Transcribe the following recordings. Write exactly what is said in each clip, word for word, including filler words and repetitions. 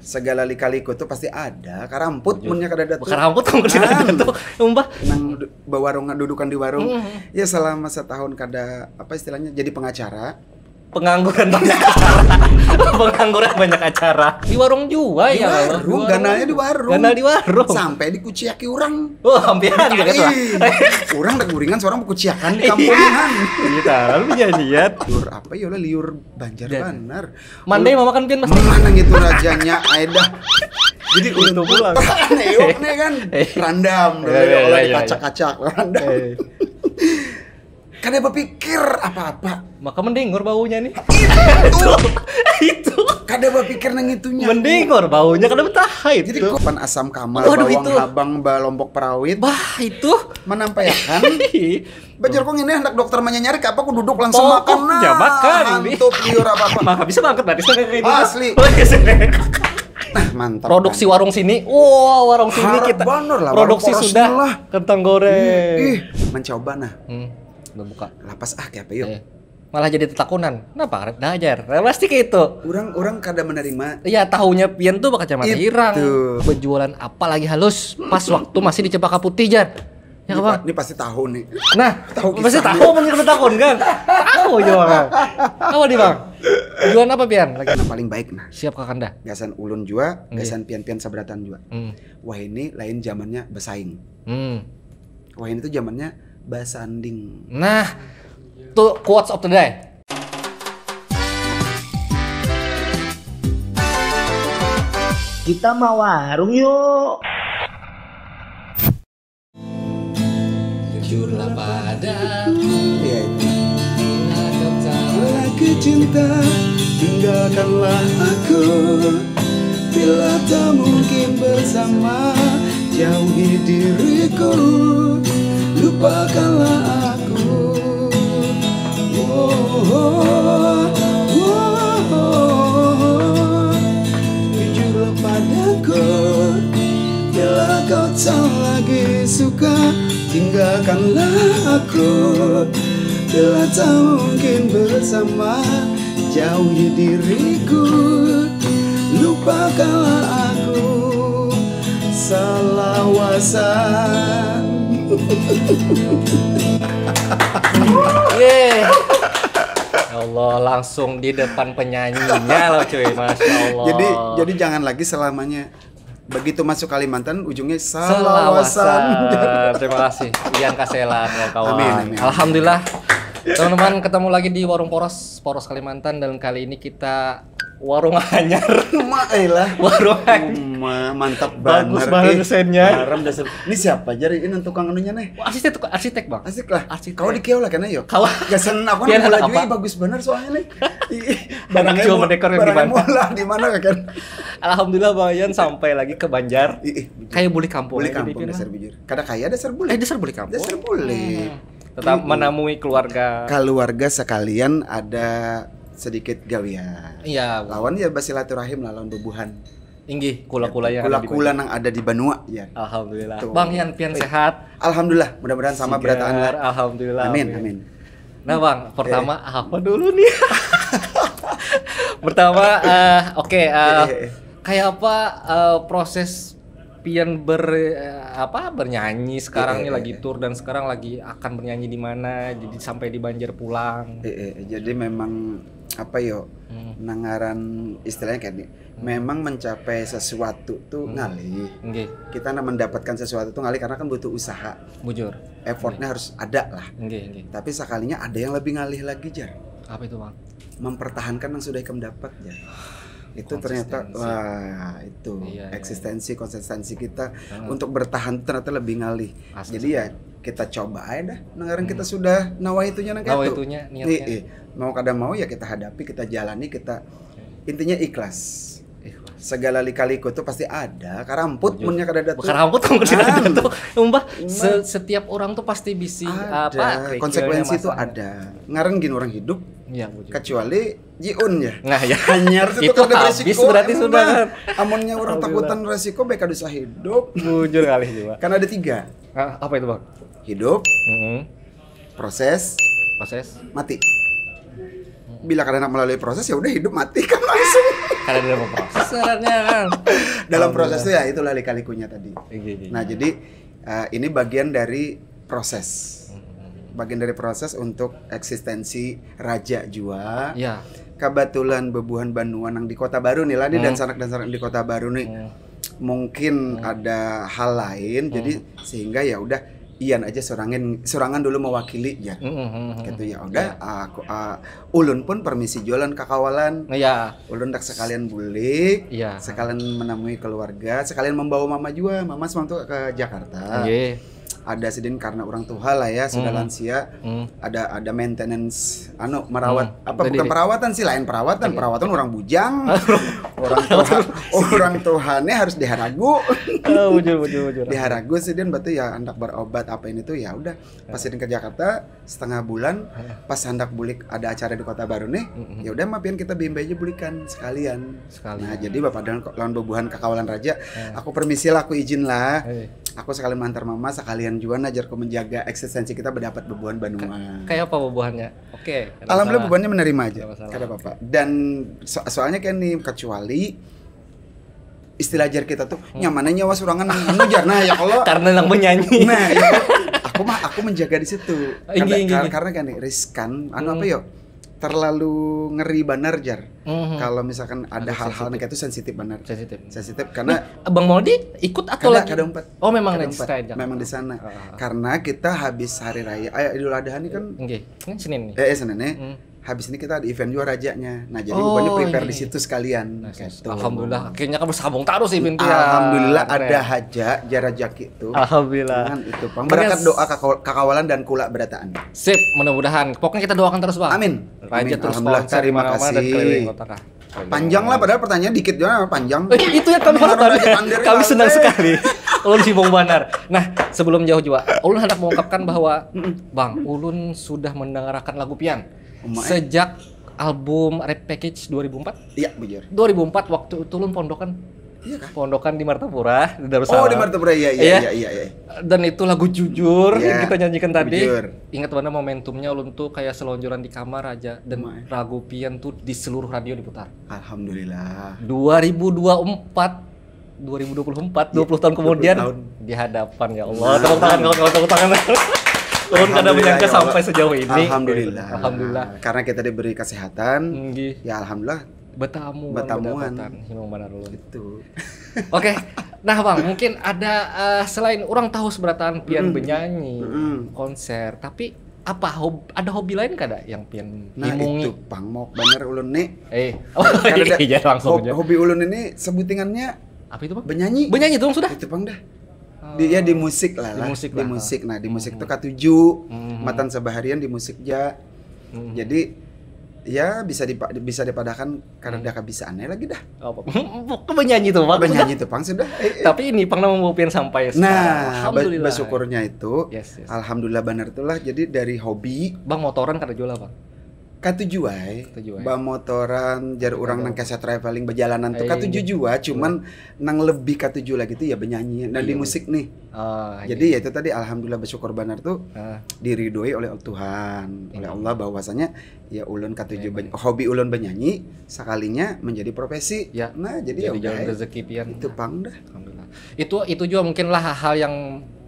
Segala lika-liku tuh pasti ada. Karamput Jujur. Munnya kada ada tuh. Karamput kamu tidak ada Anu. Tuh. Umbah. Nang du- bawarung dudukan di warung. Hmm. Ya selama setahun kada apa istilahnya jadi pengacara. Pengangguran banyak acara. Pengangguran banyak acara. Di warung juga Di ya. warung, ganalnya di warung. Ganal di warung. Sampai dikuciaki orang. Oh, hampiran juga tuh. Ih, orang tak guringan seorang kuciakan di kampungan. Iya, lalu janjian. Liur apa ya lah liur Banjar Dan- banar. Mandai mama kan pian mas. Mana gitu rajanya Aida. Jadi Itu pulang. Neok nih kan Eh. Randam Iya, iya, Kalau iya, iya. Kacak-kacak Randam. Eh, Kada berpikir apa-apa. Maka mendingor baunya nih. Itu Itu. Kada berpikir nang itunya. Mendingor baunya kada betahai Jadi itu. Kopan asam kamal, Waduh, bawang itu. Habang, balombok perawit. Bah, itu. Menampaikan. Bajar kok ini hendak dokter menyanyari apa aku duduk langsung Oh, makan oh, ya, makan. Hantup liur apa apa. Maka bisa banget berarti saya kayak gitu. Asli. Oh, iya, saya. Nah, mantap. Produksi Kan? warung sini. Wah, warung sini Harap kita. Banur lah, Produksi warung sudah. Poros lah. Kentang goreng. Ih, mencoba nah. Hmm, udah buka. Lapas ah kayak apa yuk. Eh, malah jadi tetakunan. Kenapa? Dah ajar. Nah, pasti kayak itu. Orang orang kada menerima. Iya, tahunya pian tuh bakal kacamata Itu. Hirang. Berjualan apa lagi halus? Pas waktu masih di Cempaka Putih, Jar. Ya, Ini Bang. pa- Ini pasti tahu nih. Nah, Tahu pasti kisahnya. Tahu punya tahu kan? Tahu juga, Bang. Apa nih, Bang? Jualan apa pian lagi? Nah, paling baik nah. Siap, Kakanda. Gasan ulun jua, Iya. Gasan pian-pian seberatan jua. Hmm. Wah ini lain zamannya bersaing. Hmm. Wah ini tuh zamannya basanding. Nah, tuh quotes of the day. Kita mau warung yuk. Jujurlah padaku. Iya itu. Bila kau tahu. Lagi cinta, tinggalkanlah aku. Bila tak mungkin bersama, jauhi diriku, lupakanlah aku. Oh, oh, oh, oh. Jujurlah padaku, bila kau tak lagi suka, tinggalkanlah aku. Bila tak mungkin bersama, jauhi diriku, lupakanlah aku. Salawasan. Yeay. Ya Allah, langsung di depan penyanyinya loh, cuy. Masya Allah. Jadi jadi jangan lagi selamanya begitu masuk Kalimantan ujungnya Salawasan. salawasan. Terima kasih Ian Kasela, kawan-kawan. Amin, amin. Alhamdulillah. Teman-teman, ketemu lagi di Warung Poros, Poros Kalimantan, dan kali ini kita warung anyar. Mak eh lah. Warung anyar. Ma- mantap Bagus banget. banget Ih, desainnya. Haram dasar. Ini siapa aja ini tukang anunya nih? Wah, arsitek, tukang arsitek, Bang. Asik lah. Asik. Kau di kiau lah kena yuk. Kau. Gasan aku Pian nang ada baju apa? Ih, bagus bener soalnya nih. Ih, Anak cuma mu- mendekor yang barangnya gimana? Murah di mana kan? Alhamdulillah, Bang Ian sampai lagi ke Banjar. Ih, ih, bujur. Kayak buli kampung Buli aja kampung di dasar Pian. Bujur. Kada kaya dasar buli. Eh, dasar buli kampung. Dasar buli. Hmm. Tetap menemui keluarga. Keluarga sekalian ada sedikit gawian. Iya. Lawan ya bersilaturahim lah lawan bubuhan. Inggih, kula-kula yang ada di Kula-kula Banjar. Nang ada di banua ya. Alhamdulillah. Tuh. Bang Ian pian Eh, sehat. Alhamdulillah, mudah-mudahan sama Sigar, berataan lah. Alhamdulillah. Amin, amin. Nah, Bang, pertama apa dulu nih? Pertama, eh, oke, eh, Eh, eh, eh. Kayak apa, eh, proses pian ber eh, apa bernyanyi sekarang Eh, nih eh, lagi eh. Tur dan sekarang lagi akan bernyanyi di mana, jadi sampai di Banjar pulang. Eh, eh, jadi memang apa yo Hmm. nangaran istilahnya kayak ini memang mencapai sesuatu tuh Hmm. ngalih Nggih, kita nak mendapatkan sesuatu tuh ngalih karena kan butuh usaha bujur. Effortnya harus ada lah Nggih, nggih. Tapi sekalinya ada yang lebih ngalih lagi jar Apa itu, Bang? Mempertahankan yang sudah ikam dapat jar itu Konsistensi. Ternyata wah itu Iya, iya, eksistensi konsistensi kita Heeh. Untuk bertahan tuh ternyata lebih ngalih Asli, jadi ya kita coba aja dah nangaran kita sudah nawa itunya nang Nawa kayak itunya, itu niatnya. Ih, ih. Mau kada mau ya kita hadapi kita jalani kita intinya ikhlas Ikhlas. Segala lika-liku tuh pasti ada karamput Jujur. Munnya kada ada tuh Karamput kamu tidak ada Anu. Tuh. Umbah Umbah. Se- setiap orang tuh pasti bisi Ada. Apa kerikilnya Konsekuensi itu masalah. Ada. Ngarang gin orang hidup Iya, bujur. Kecuali jiun ya. Nah, ya. Hanyar itu, Itu tuh kada habis beresiko. berarti Emang sudah, mah. Kan? Amunnya orang Alhamdulillah. Takutan resiko baik kada usah hidup. Bujur kali juga. Kan ada tiga. Ah, apa itu, Bang? Hidup, Mm-mm. Proses, Proses. Mati. Bila kada nak melalui proses, ya udah, hidup mati kan langsung. Karena dia mau proses sebenarnya kan. Dalam proses tuh ya itulah lika-likunya tadi. Iya, iya. Nah, jadi uh, ini bagian dari proses. Bagian dari proses untuk eksistensi raja jua. Ya. Kebetulan bebuhan banua nang di Kota Baru nih lah, di Hmm. dansanak-dansanak di Kota Baru nih. Hmm. Mungkin ada hal lain, jadi sehingga ya udah, Ian aja sorangan sorangan dulu mewakili ya. Hmm, hmm, hmm, hmm. Gitu ya udah, aku uh, ulun pun permisi jualan kakawalan. Nah, ya. Ulun dak sekalian bulik, Iya. sekalian menemui keluarga, sekalian membawa mama juga. Mama semalam tuh ke Jakarta. Iya. Ada sidin karena orang tua lah ya, sudah Hmm. lansia. Hmm. Ada ada maintenance, anu, merawat Hmm. apa, Jadi bukan di- perawatan sih, lain perawatan, perawatan orang bujang. Orang tua, orang tuanya harus diharagu. Oh, bujur, bujur, bujur. Diharagu sidin, berarti ya hendak berobat apa ini tuh, ya udah. Pas sidin ke Jakarta setengah bulan, pas hendak bulik ada acara di Kota Baru nih, ya udah, mapian kita bimbai aja bulikan sekalian. Sekalian. Nah, jadi bapak dan lawan bebuhan kakawalan raja, aku permisi lah, aku izin lah. Eh. Aku sekalian mantar mama, sekalian juga najar ku menjaga eksistensi kita berdapat bebuhan banua. Kayak apa bubuhannya? Oke. Kada Alhamdulillah, masalah. Bebuhannya menerima aja. Kada masalah. Kada apa-apa. Dan so- soalnya kayak nih, kecuali istilah jar kita tuh, nyamannya nyawa surangan anu jar. Nah, ya kalau Karena nang menyanyi. Nah, ya, aku mah aku menjaga di situ. Inggi, Karena, inggi, kar- inggi. karena kan nih, riskan, anu apa yo? Terlalu ngeri banar jar. Mhm. Kalau misalkan ada hal-hal kayak itu sensitif banar. Sensitif. Sensitif karena Bang Modi ikut atau kada, lagi? kada umpat. Oh, memang Kada next umpat. stage. Memang di sana. Ah. Karena kita habis hari raya, eh, Idul Adha ini kan Oke, ini Senin nih. eh, eh Senin nih. Hmm. Habis ini kita ada event juga rajanya. Nah, jadi Oh, pokoknya prepare iya. Di situ sekalian. Nah, Gitu. Alhamdulillah, akhirnya kamu sambung terus sih pintu ya. Alhamdulillah Keren. Ada haja jarajaki itu. Alhamdulillah. Kan itu pang. Berkat Bagas. Doa kaka- kakawalan dan kula berataan. Sip, mudah-mudahan. Pokoknya kita doakan terus, Bang. Amin. Raja Amin. Terus Alhamdulillah, konser di terima mana-mana dan kasih. keliling kota kah. Panjang lah, padahal pertanyaan dikit doang, panjang. Eh, itu ya kan Ini orang harapan. Raja Pandir Kami kali. Senang sekali. Ulun sibuk banar. Nah, sebelum jauh juga, ulun hendak mengungkapkan bahwa Bang, ulun sudah mendengarkan lagu pian Umai. Sejak album Rap Package dua ribu empat. Iya, bujur. Dua ribu empat waktu itu ulun pondokan. Iya kah? Pondokan di Martapura, di Darussalam. Oh, di Martapura, iya, iya, Iya. Iya, iya, iya. Dan itu lagu Jujur Iya. Yang kita nyanyikan tadi. Jujur. Ingat mana momentumnya, ulun tuh kayak selonjoran di kamar aja dan Umai. Lagu pian tuh di seluruh radio diputar. Alhamdulillah. Dua ribu dua puluh empat, dua ribu dua puluh empat, dua puluh tahun kemudian tahun. Di hadapan, ya Allah. Tepuk tangan, kawan-kawan, tepuk tangan. Ulun kada Alhamdulillah, menyangka ya Allah. Sampai sejauh ini. Alhamdulillah. Alhamdulillah. Karena kita diberi kesehatan. Nggih. Ya, alhamdulillah. Betamu, Betamuan. Berdapatan. Himung banar ulun. Itu. Oke. Nah, Bang, mungkin ada eh, selain orang tahu seberataan pian Mm-mm. Benyanyi, Mm-mm. Konser, tapi apa hob- ada hobi lain kada yang pian Nah, himungi? Itu pang mok bener ulun nih. Eh, oh, Kada ada iya, langsung hob- aja. Hobi ulun ini sebutingannya Apa itu, Bang? Benyanyi. Benyanyi dong sudah. Itu pang dah. Oh. Di, ya di musik lah, Di lah. musik Di lah. Musik. Nah, di musik tuh katuju. Mhm. Matan sabaharian di musik ja. Mhm. Jadi ya bisa dipa- bisa dipadahkan karena ada kebisaannya lagi dah. Apa? Pokoknya benyanyi tuh, Bang. Benyanyi tuh pang sudah. Eh, eh. Tapi ini pernah membawa pian sampai sekarang. Nah, Alhamdulillah. Bersyukurnya itu, Yes, yes. Alhamdulillah benar itulah. Jadi dari hobi Bang, motoran kada jual, Bang? Katuju ai. Katuju ai. Bamotoran, jar orang nang keset traveling, bejalanan tuh Iya, katuju iya. Jua, cuman nang lebih katuju lagi tuh ya benyanyi dan di musik nih. Ah, Jadi ya itu tadi, alhamdulillah bersyukur benar tuh Ah. diridhoi oleh Tuhan, oleh Allah, bahwasanya ya ulun katuju ben- hobi ulun benyanyi sekalinya menjadi profesi. Ya. Nah, jadi ya Jadi udah, jalan eh, rezeki pian. Itu pang dah. Alhamdulillah. Itu itu juga mungkin lah hal-hal yang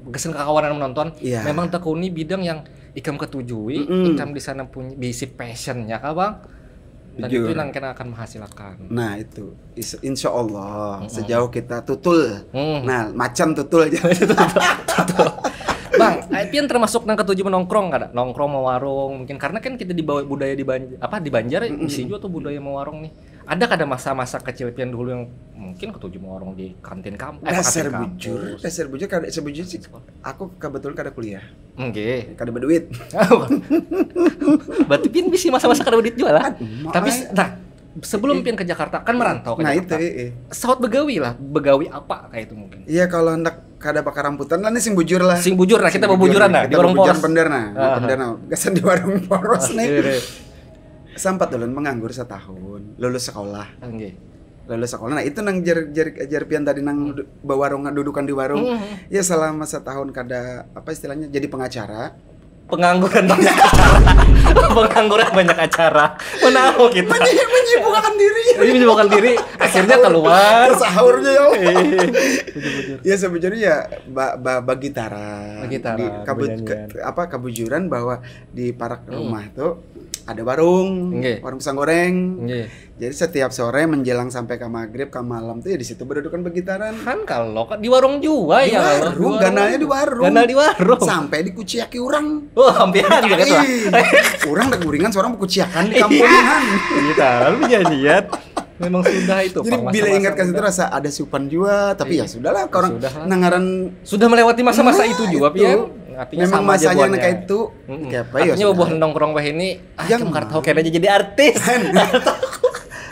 gasan kakawanan menonton. Iya. Memang tekuni bidang yang ikam ketujui, Mm-mm. ikam di sana punya bisi passionnya kah, Bang? Dan Jujur. Itu yang kena akan menghasilkan. Nah, itu. Is- insya Allah sejauh kita tutul. Hmm. Nah, macan tutul aja. Bang, eh, pian termasuk nang ketuju menongkrong kada? Nongkrong mau warung mungkin karena kan kita dibawa budaya di Banjar, apa di Banjar bisi juga tuh budaya mau warung nih. Ada kada masa-masa kecil pian dulu yang mungkin ketuju mau warung di kantin kampus? Dasar bujur, dasar bujur kada sebujur sih. Aku kebetulan kada kuliah, Oke. kada berduit. Berarti pian bisi masa-masa kada duit juga lah. Aduh, Tapi maai. Nah, sebelum pian ke Jakarta kan merantau ke Nah, Jakarta. Itu, eh, eh. Sawat begawi lah, begawi apa kayak itu mungkin? Iya, kalau hendak kada bakaramputan lah nih, sing bujur lah. Sing bujur lah, kita bebujuran lah, di warung poros. Bebujuran bener nah, Ah. bener nah. Gasan di warung poros nih. Iya, iya. Sempat ulun menganggur setahun, lulus sekolah. Oke. Lulus sekolah. Nah, itu nang jar jar jar pian tadi nang du- bawarung, dudukan di warung. Hmm. Ya selama setahun kada, apa istilahnya, jadi pengacara. Pengangguran banyak acara. Pengangguran banyak acara. Menahu kita. Menyi- menyibukkan diri. Ini menyibukkan diri. Akhirnya keluar. Sahurnya ya Allah. Eh, Ya sebenarnya ya ba ba bagitara. Bagitara, Di kabu- benyanyian. ke- apa kebujuran bahwa di parak rumah tuh ada warung, Nggih. warung pisang goreng. Nggih. Jadi setiap sore menjelang sampai ke maghrib, ke malam tuh ya di situ berdudukan begitaran. Kan kalau kan di warung juga Di ya kalau warung, ganalnya di warung. Ganal di warung. Sampai dikuciaki orang. Oh, hampir juga kan lah. Ih, orang tak guringan seorang kuciakan di kampungan. Iya, lalu janjian. Memang sudah itu. Jadi Pang, bila masa-masa ingat ke situ muda. Rasa ada siupan jua, tapi ya sudahlah, orang Sudahlah. Nangaran Sudah melewati masa-masa Nah, itu juga, itu. Pian. Artinya Memang sama aja masanya buahnya. Kayak itu. Mm-mm. Kayak apa ya? Artinya Sudah. Buah nongkrong weh ini, ah, Jangan. Cem Kartau kayaknya jadi artis.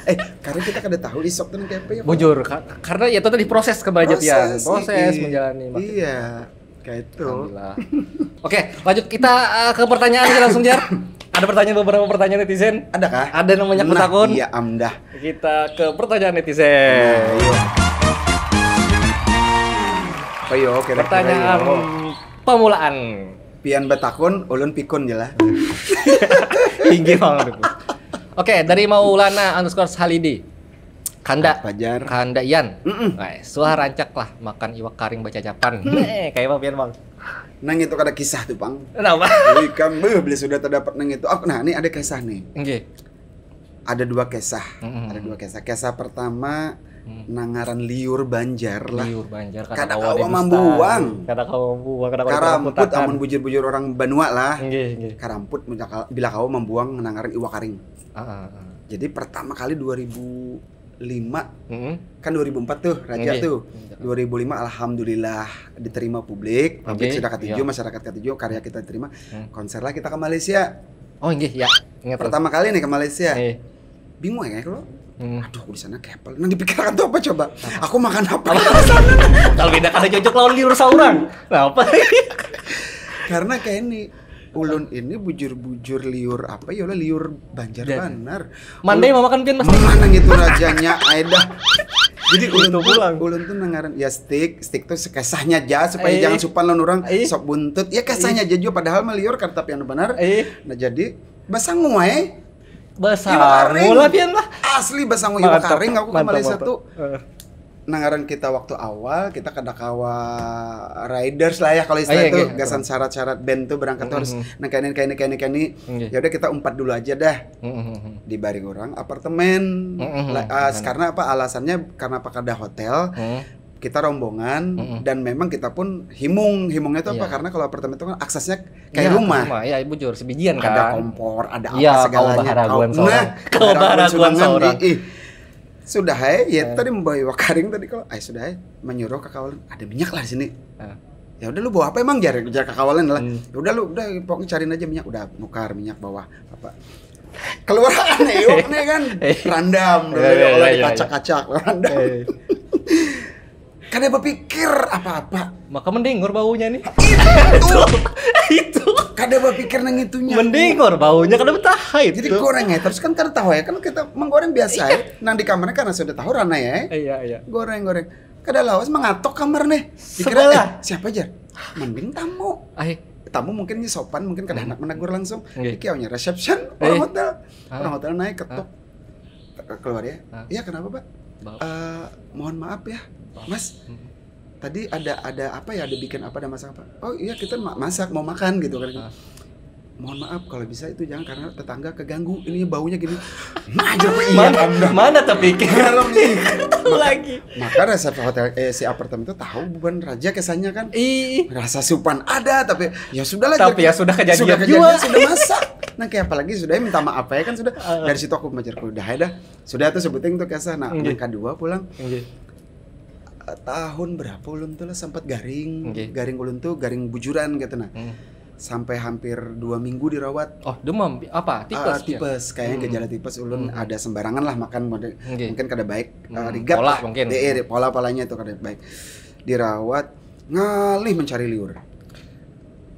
Eh, karena kita kada tahu isok tuh kayak apa ya. Bujur, ka- karena ya itu tadi proses kembali aja, Pian. Proses, Proses iya. Menjalani. Mak- Iya, kayak itu. Alhamdulillah. Oke, lanjut kita uh, ke pertanyaan aja langsung, Jar. Ada pertanyaan, beberapa pertanyaan netizen. Adakah? Ada yang banyak Nah, betakun. Iya, amdah. Kita ke pertanyaan netizen. Ayo. Ayo, kira-kira Pertanyaan yo. Pamulaan. Pian betakun, ulun pikun je lah. Tinggi banget itu. Oke, dari Maulana underscore Halidi. Kanda. Apa, Jar? Kanda Ian. Mm-mm. Nah, suah rancak lah makan iwak karing bacacapan. Eh, kayak apa, Pian, Bang? Nang itu kada kisah tuh, Pang. Kenapa? Ikam beuh, bila sudah terdapat nang itu. Aku, nah, ini ada kisah nih. Nggih. Ada dua kisah. Mm-mm. Ada dua kisah. Kisah pertama Hmm. nangaran liur Banjar lah. Liur Banjar Kada kawa kawa didustakan. mambuang. Kada kawa mambuang, kada kawa Karamput dipakutakan. Amun bujur-bujur orang banua lah. Nggih, nggih. Karamput bila ka- bila kawa mambuang nangaran iwak karing. Ah, ah, ah. Jadi pertama kali dua ribu lima, Mm-mm. kan dua ribu empat tuh raja Nggih. Tuh. Dua ribu lima alhamdulillah diterima publik. Publik Nggih, sudah katuju, iya. Masyarakat katuju, karya kita diterima. Hmm. Konser lah kita ke Malaysia. Oh, nggih, ya. Ingat. Pertama kali nih ke Malaysia. Eh. Bingung ya kalau Hmm. Aduh, di sana kepel. Nang dipikirkan tuh apa coba? Aku makan apa? Kalau beda kada cocok lawan liur saurang. Nah, apa? Karena kayak ini ulun ini bujur-bujur liur apa ya lah, liur Banjar Jar. Banar. Mandai mau makan, Pian, pasti. Mana gitu rajanya, aida. Jadi ulun Itu tuh, pulang. Ulun tuh nangaran ya stick, stick tuh sekesahnya aja supaya Eh. jangan supan lawan orang Eh. sok buntut. Ya kesahnya aja juga padahal mah liur kada tapi anu banar. Eh. Nah, jadi basangu wae. Basangu Iwak karing. Lah, Pian lah. Asli basangu iwak Mantap, karing aku ke mantap, Malaysia mantap. Tuh. Eh. Nangaran kita waktu awal kita kada kawa riders lah ya kalau istilah Ah, iya, itu iya. Gasan syarat-syarat band tuh berangkat tuh harus Mm-mm. nang kene kene kene kene. Nggih. Ya udah kita umpat dulu aja dah. Mm-mm. Dibaring orang apartemen. Mm-mm. La- ah, karena apa alasannya karena apa kada hotel. Mm. Kita rombongan Mm-mm. dan memang kita pun himung. Himungnya itu apa? Iya. Karena kalau apartemen itu kan aksesnya kayak Iya, rumah. Rumah, ya bujur sebijian Ada kan. kompor, ada Iya, apa kau segalanya. baharaguan Kau- seorang. Nah, Kau baharaguan sunangan, seorang. Ih, sudah hai, ya tadi membawa iwak karing tadi kalau, ay sudah hai, menyuruh ke kawalan ada minyak lah di sini. Ah. Ya udah lu bawa apa emang jar jar ke kawalan lah. Hmm. Ya udah lu udah pokoknya cariin aja minyak, udah nukar minyak bawa apa. Keluar aneh iwak nih kan. Eh. Randam dulu Iya, iya, kalau iya, iya. Dikacak-kacak randam. Eh. Kada berpikir apa-apa. Maka mendingor baunya nih. Itu. Kada berpikir nang itunya. Mendingor baunya kada betahai Jadi itu. Goreng ya, terus kan kada tahu ya kan kita menggoreng biasa ya. Nang di kamarnya karena sudah tahu Rana ya. Iya, iya. Goreng goreng. Kada lawas mengatok kamar nih. Dikira Sebelah. Eh, siapa aja? Mending tamu. Ai. Tamu mungkin ini sopan, mungkin kada hendak menegur langsung. Nggih. Iki awalnya reception orang Eh. hotel. Ah. Orang hotel naik ketuk. Keluar ya. Ah. Iya kenapa, Pak? Bau. Eh, mohon maaf ya, Mas. Hmm. Tadi ada ada apa ya? Ada bikin apa, ada masak apa? Oh iya, kita ma- masak, mau makan gitu kan. Ah. Mohon maaf kalau bisa itu jangan karena tetangga keganggu. Ini baunya gini. Nah, aja apa iya Mana, Anda. Mana terpikir? Kalau nih. Lagi. Maka resep hotel eh, si apartemen itu tahu bukan raja kesannya kan. Ih. Rasa supan ada tapi ya sudahlah. Tapi jadi- ya sudah kejadian sudah juga. Sudah masak. Nah kayak apalagi sudah minta maaf ya kan sudah. Ah. Dari situ aku belajar udah ya dah. Sudah tuh sebuting tuh kisah. Nah Nggih. Yang kedua pulang Nggih. eh, tahun berapa ulun tuh lah sempat garing. Nggih. Garing ulun tuh garing bujuran gitu nah. Hmm. Sampai hampir dua minggu dirawat. Oh, demam apa? Tipes. Ah, Ya? Tipes kayaknya Hmm. Gejala tipes ulun Hmm. Ada sembarangan lah makan mode- Nggih. Mungkin kada baik eh, Hmm, rigat pola lah. Mungkin. Eh, eh, pola polanya itu kada baik. Dirawat ngalih mencari liur.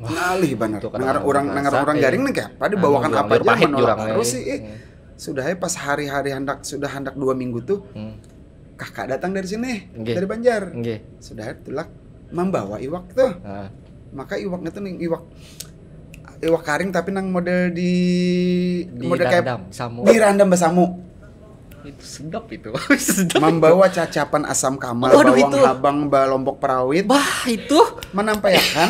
Ngalih banar. Itu kan Dengar orang orang biasa, dengar orang eh. Garing nih kayak pada Nah, bawakan juang apa liur aja pahit menolak jurang, terus eh. Sih eh. Hmm. Sudah ya pas hari-hari hendak sudah hendak dua minggu tuh Hmm. Kakak datang dari sini Nggih. Dari Banjar. Nggih. Sudah tulak membawa iwak tuh. Ah. Maka iwaknya tuh nih iwak Iwak karing tapi nang model di, Di model kayak randam samu. Di randam basamu. Itu sedap itu. Sedap. Membawa cacapan asam kamal, Waduh, bawang itu. Habang, ba lombok perawit. Bah, itu. Menampaikan.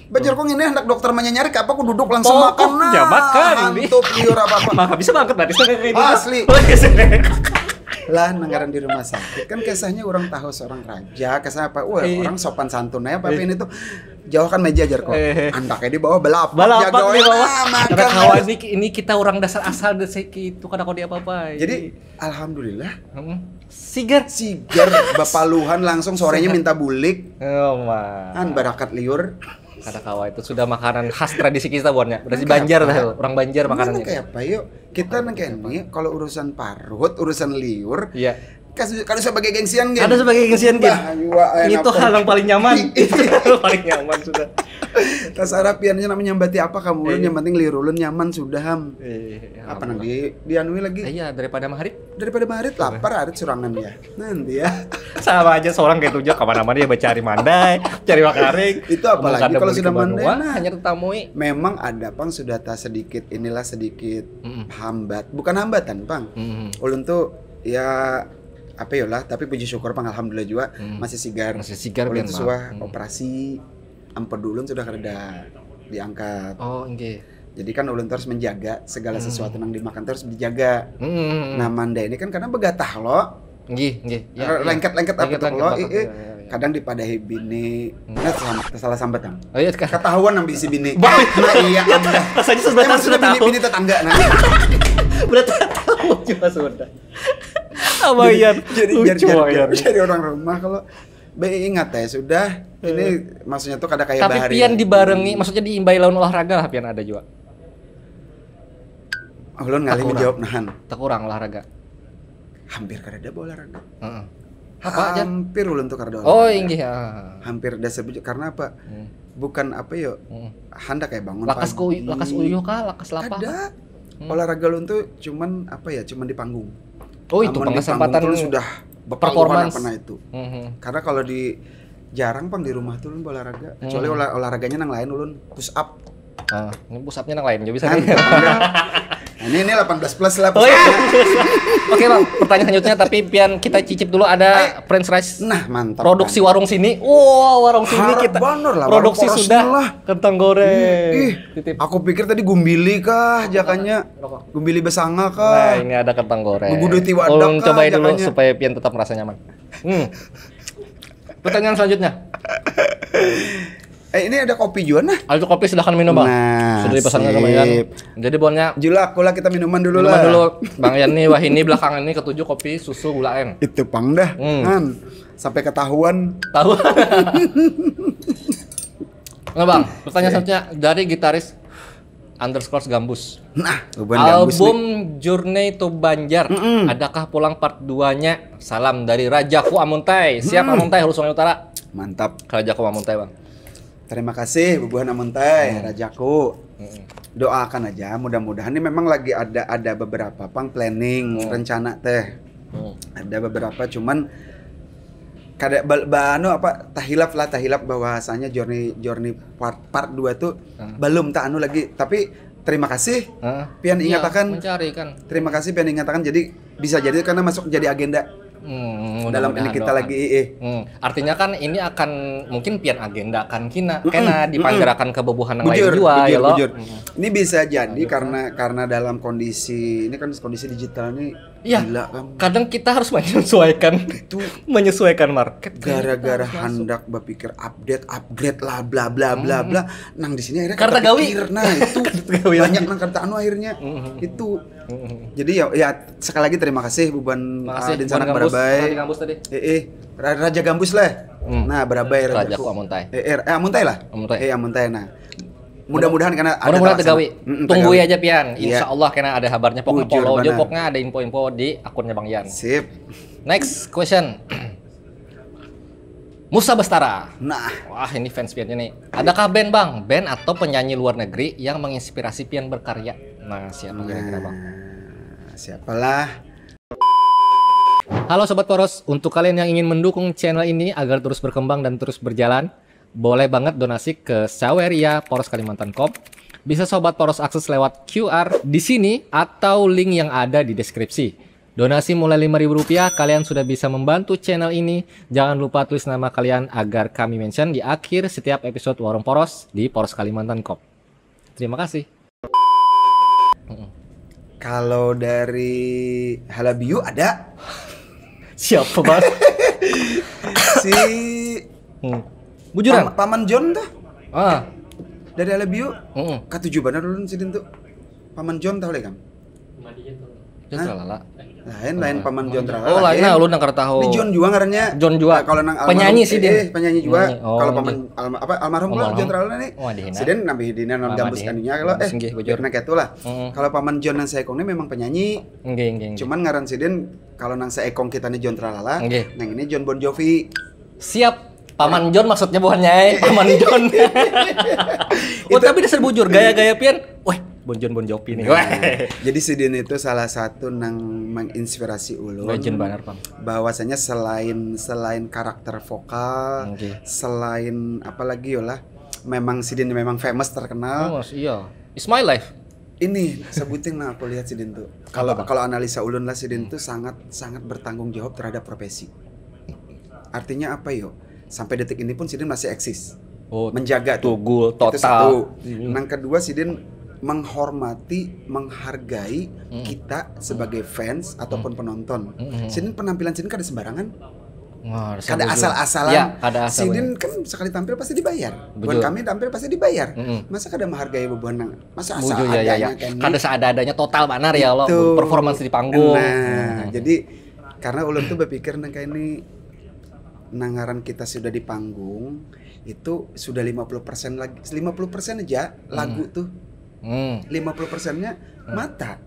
Bajar kok ini hendak dokter menyanyari apa aku duduk langsung Oh, makan. oh, ya, makan, ini. Hantup liur apa apa. Maka bisa banget tadi saya kayak gitu. Asli. Oh, iya, sih. Lah, nang ngaran di rumah sakit kan kisahnya orang tahu seorang raja, kisah apa? Wah, Iya. Orang sopan santun aja apa ini tuh. Jauhkan meja, jar kok. Eh. Antaknya di bawah belapak. Balapak Jaga di bawah. nah, Kada makan. Kawan ini, ini kita orang dasar asal dasar itu kada kau diapa-apai. Jadi alhamdulillah Mm-mm. Sigar. Sigar bapaluhan langsung sorenya minta bulik. Oh, ma. Kan barakat liur. Kada kawa itu sudah makanan khas tradisi kita buannya. Berarti Nang Banjar kaya dah, apa? Orang Banjar Mana makanannya. Kayak apa yuk? Kita nang kayak ini kalau urusan parut, urusan liur, Iya. kas- kada usah pakai gengsian geng. Ada sebagai gengsian gitu. Bah, ayu, wah, enak Itu apa? Hal yang paling nyaman. Itu paling nyaman sudah. Tasarah piannya namanya nyambati apa kamu ulun Iya. Yang penting liur ulun nyaman sudah ham. Eh, Apa nang di dianui lagi? Iya, daripada maharit. Daripada marit lapar arit surangan ya. Nanti ya. Sama aja seorang kayak itu aja kemana-mana ya cari mandai, cari makaring. Itu apalagi kalau sudah mandai, nah. Hanya tetamui. Memang ada pang sudah tak sedikit inilah sedikit Mm-mm. hambat, bukan hambatan pang. Mm-mm. Ulun tuh ya apa ya lah, tapi puji syukur pang alhamdulillah juga Hmm. masih sigar. Masih sigar Ulun pian, tuh Bang. suah Hmm. Operasi empedu ulun sudah kada diangkat. Oh, nggih. Jadi kan ulun tuh harus menjaga segala Hmm. sesuatu yang dimakan tuh harus dijaga. Hmm. Nah, mandai ini kan karena begatah lo, Nggih, nggih. Ya, Re- ya. lengket-lengket apa Lengket-lengket tuh lo, apa tuh? ih, ih. Ya, ya, ya. Kadang dipadahi bini, Hmm. nah, salah, salah sambat am. Oh iya, sekarang. Ketahuan nang bisi bini. Bah. Nah, iya, anda. Rasanya sudah Emang tahu, sudah sudah bini, tahu. Bini tetangga nah. Berarti tahu juga sudah. Abang Ian, Jadi lucu jadi, Bang jadi, Ian. jadi orang rumah kalau be ingat ya sudah. Ini maksudnya tuh kada kayak Tapi bahari. Pian dibarengi, maksudnya diimbai lawan olahraga lah Pian ada juga. Ulun ngalih Takurang. Menjawab nahan. Takurang olahraga. Hampir kada ada olahraga. Heeh. Apa aja? Hampir ulun tuh kada ada Oh, olahraga. Inggih. Ah. Hampir dasar bujur. Karena apa? Hmm. Bukan apa yo? Hmm. Handak kayak bangun Lakas pagi. ku lakas uyuh kah, lakas lapah? Kada. Hmm. Olahraga ulun tuh cuman apa ya? Cuman di panggung. Oh, itu Amun di pengkesempatan panggung tuh sudah performance. Apa itu. Mhm. Karena kalau di jarang pang di rumah tuh ulun olahraga. Kecuali Hmm. olah- olahraganya nang lain ulun push up. Ah, ini push up-nya nang lain juga bisa. Kan, Nih. Nah, ini ini delapan belas plus lah. Oh iya. Push up-nya. Oke Bang, pertanyaan selanjutnya tapi Pian kita cicip dulu ada French fries. Nah, mantap. Produksi Kan. Warung Sini. Wah, Warung Sini Harap kita banner lah, produksi warung sudah Sini lah. Kentang goreng. Ih, Titip. Aku pikir tadi gumbili kah jakannya? Rokok. Gumbili besanga Nah, kah? Ini ada kentang goreng. Mengguduti wadah Ulun kah cobai dulu jakannya? Supaya Pian tetap merasa nyaman. Hmm. Pertanyaan selanjutnya. Eh, ini ada kopi juga nah. Ada kopi, silahkan minum Bang. Nah, Sudah dipesankan sip. Kemayan. Jadi buannya Jula aku lah kita minuman dulu minuman lah. Dulu. Bang Ian nih wah ini belakangan ini ketujuh kopi susu gula en. Itu pang dah. Hmm. Kan sampai ketahuan. Tahu. Nah Bang, pertanyaan selanjutnya dari gitaris underscore gambus. Nah, beban gambus Album nih. Journey to Banjar, Mm-mm. Adakah pulang part dua-nya? Salam dari Rajaku Amuntai. Siap Mm-mm. Amuntai, Hulu Sungai Utara. Mantap. Rajaku Amuntai Bang. Terima kasih bubuhan Amuntai, Hmm. Rajaku. Mm-mm. Doakan aja, mudah-mudahan ini memang lagi ada ada beberapa pang planning Hmm. rencana teh. Hmm. Ada beberapa cuman kada ba, ba- anu apa tahilaf lah tahilaf bahwasanya journey journey part part dua tuh Hmm. belum tak anu lagi, tapi terima kasih Hah? Pian Iya, ingatakan. Mencari kan. Terima kasih Pian ingatakan, jadi bisa jadi karena masuk jadi agenda Hmm, dalam ini mudah-mudahan kita doakan. Lagi eh. Hmm, artinya kan ini akan mungkin Pian agendakan kina, Mm-mm, kena mm-mm. dipanggarakan ke bubuhan nang lain Bujur, jua bujur, ya lo. bujur. Hmm. Ini bisa jadi Lanjut, karena karena dalam kondisi ini kan kondisi digital nih Iya. Gila kan. Kadang kita harus menyesuaikan Itu menyesuaikan market. Gara-gara Masuk. Hendak berpikir update, upgrade lah, bla bla bla bla. Nang di sini akhirnya Karena kita gawi. Pikir, nah itu Karena gawi banyak lagi. Nang kata anu akhirnya Mhm. itu. Mhm. Jadi ya, ya sekali lagi terima kasih bubuhan Makasih, ah, dan Bang sanak Gambus. Barabai. Tadi Gambus tadi. Eh, eh, Ra- Raja Gambus lah. Hmm. Nah, Barabai Raja Rajaku Amuntai. Eh, eh, eh, Amuntai lah. Amuntai. Eh, Amuntai nah. Mudah-mudahan karena ada Mudah-mudahan terlaksana. tegawi. Mm-mm, Tunggu tegawi. aja Pian. Insya Iya. Allah karena ada kabarnya. Pokoknya Bujur follow aja, banar. Pokoknya ada info-info di akunnya Bang Ian. Sip. Next question. Musa Bestara. Nah, Wah, ini fans Piannya nih. Adakah band Bang, band atau penyanyi luar negeri yang menginspirasi Pian berkarya? Nah, siapa kira-kira Bang? Nah, siapalah? Halo Sobat Poros, untuk kalian yang ingin mendukung channel ini agar terus berkembang dan terus berjalan, boleh banget donasi ke Saweria Poros Kalimantan Corp. Bisa Sobat Poros akses lewat Q R di sini atau link yang ada di deskripsi. Donasi mulai lima ribu rupiah, kalian sudah bisa membantu channel ini. Jangan lupa tulis nama kalian agar kami mention di akhir setiap episode Warung Poros di Poros Kalimantan Corp. Terima kasih. Kalau dari Halabiu ada Siapa, Bang? si Hmm. Bujuran. Pam- Paman John tuh Ah. Dari Halabiu. Mm-mm. Katuju banar ulun sidin tuh. Paman John tahu lagi kan? John Tralala. Lain lain Paman John Tralala. Oh, lain, nah, ulun nang kada tahu. Ini John jua ngarannya. John jua. Nah, kalau nang Penyanyi almarhum- sidin. eh, penyanyi juga. Penyanyi. Oh, Kalau inggih. Paman alma- apa almarhum lah Almarhum. John Tralala nih. Oh, dihina. Sidin nambah dina nang Mama gambus dihina. Kanunya kalau eh Inggih, bujur. Nah, kayak itulah. Mm-mm. Kalau Paman John nang saikong ini memang penyanyi. Inggih, inggih, inggih. Cuman ngaran sidin kalau nang saikong kita nih John Tralala, Nggih. Nang ini John Bon Jovi. Siap. Paman John maksudnya bukannya, eh, Paman Johon. Oh, tapi dasar bujur, gaya-gaya pian. Wah, Bon John Bon Jovi nih. Wah. Jadi sidin itu salah satu nang menginspirasi ulun. Legend banar, Pang. Bahwasanya selain selain karakter vokal, Oke. Selain apa lagi yolah, memang sidin memang famous terkenal. Oh, iya. It's my life. Ini sebutin lah aku lihat sidin tuh. Kalau Apa, Bang? Kalau analisa ulun lah sidin tuh sangat sangat bertanggung jawab terhadap profesi. Artinya apa yo? Sampai detik ini pun sidin masih eksis. Oh, Menjaga tuh. tugul, Itu total. satu. Hmm. Nang kedua sidin menghormati, menghargai kita sebagai fans ataupun penonton. Hmm. Sidin penampilan sidin kada sembarangan. Wah, Kada setuju. asal-asalan. Ya, kada asal. Sidin kan sekali tampil pasti dibayar. Buat Bujur. Kami tampil pasti dibayar. Mm-mm. Masa kada menghargai bebuhan nang masa Bujur, ya, ya, ya. seadanya kan. Kada seada-adanya, total banar ya lo. Itu. Performance di panggung. Nah, jadi karena ulun tuh berpikir nang kayak ini nang ngaran kita sudah di panggung itu sudah lima puluh persen lagi lima puluh persen aja lagu tuh Hmm. lima puluh persennya mata